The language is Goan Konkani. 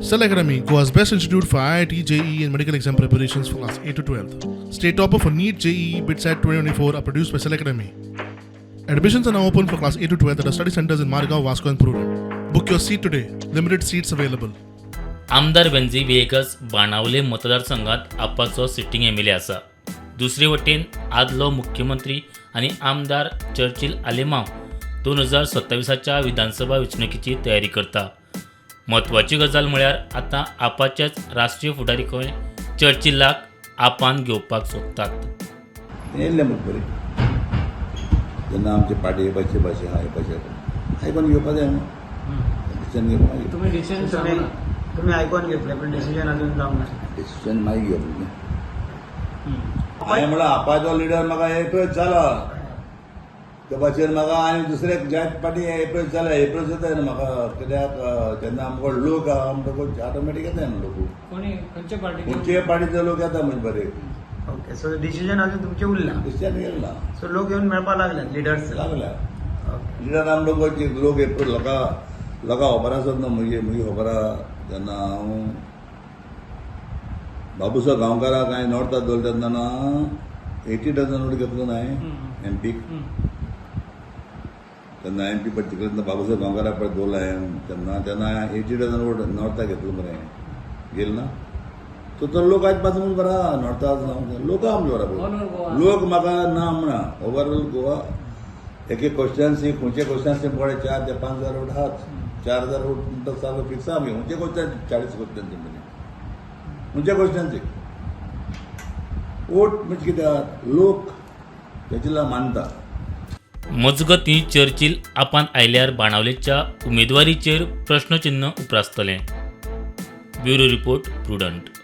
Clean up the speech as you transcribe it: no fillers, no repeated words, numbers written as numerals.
Cell Academy, Goa's best institute for IIT, JEE, and medical exam preparations for class 8 to 12. State topper for NEET, JEE, BITSAT 2024 are produced by Cell Academy. Admissions are now open for class 8 to 12 at our study centers in Margao, Vasco, and Prudent. Book your seat today. Limited seats available. आमदार वेन्झी व्हिएगस बाणावले मतदारसंघात आपाचो सिटींग एम एल ए आसा. दुसरे वटेन आदलो मुख्यमंत्री आनी आमदार चर्चिल आलेमांव 2027च्या विधानसभा वेंचणुकेची तयारी करता. म्हत्वाची गजाल म्हळ्यार आतां आपाचेच राष्ट्रीय फुडारी खंय चर्चिलाक आपान घेवपाक सोदतात. येयल्ले म्हाका बरी जेन्ना आमची पार्टी येवपाची भाशे आहा, येवपाची आयकोन घेवपा जाय न्हू, डिसिजन घेवपा. तुम्ही डिसिजन तुम्ही तुम्ही आयकून घेतले, पण डिसिजन अजून जावंक ना. डिसिजन मागीर घेवप न्ही. हांवें म्हणल्यार आपाचो लिडर म्हाका एप्रोच जाला, त्या भाशेन म्हाका आनी दुसरे जायत पार्टी एप्रोच जाला, एप्रोच जाता न्हू म्हाका. कित्याक जेन्ना आमकां लोक आहा म्हणटकूच ऑटोमॅटीक येता न्हू लोक. कोणी खंयच्या पार्टी? खंयचे पार्टीचे लोक येता म्हणजे बरे. ओके, सो डिसिजन अजून तुमचे उरला? डिसिजन गेलें ना. सो लोक येवन मेळपाक लागले लिडर्स? लागल्या. लिडर आमकां गोंयचे लोक एप्रोच, लोकां लोकां खबर आसत ना. मुगे मुगे खबर आहा, जेन्ना हांव बाबूसो गांवकाराक हांवें नॉर्थाक दवरले तेन्ना 80 डझन वोट घेतलो ना हांवें एम पीक. तेन्ना एम पी पळय जिखले, बाबूसो गांवकाराक पळय दवरलो हांवें तेन्ना, तेन्ना 80 डझन वोट नॉर्थाक घेतलो मरे हांवें. गेल ना. सो तो लोक आयज पासून बरा नॉर्थाक लोक आमचे All over बराबर. गोवा. लोक म्हाका ना म्हणा, ओवरऑल गोवा एक एक क्वेश्चन्स, खंयचे क्वेश्चन्स पळय 4 ते 5 हजार वोट आहात. 4000 वोट म्हणटा सारको फिक्स आहा आमगे. खंयचे क्वेश्चन 40 क्वेश्चन म्हणजे खंयच्या क्वेश्चन्स वोट म्हणजे कित्याक लोक तेचे मानता. मजगतीं, चर्चिल आपान आयल्यार बाणावलेच्या उमेदवारीचेर प्रश्नचिन्न उप्रासतलें. Bureau report, Prudent.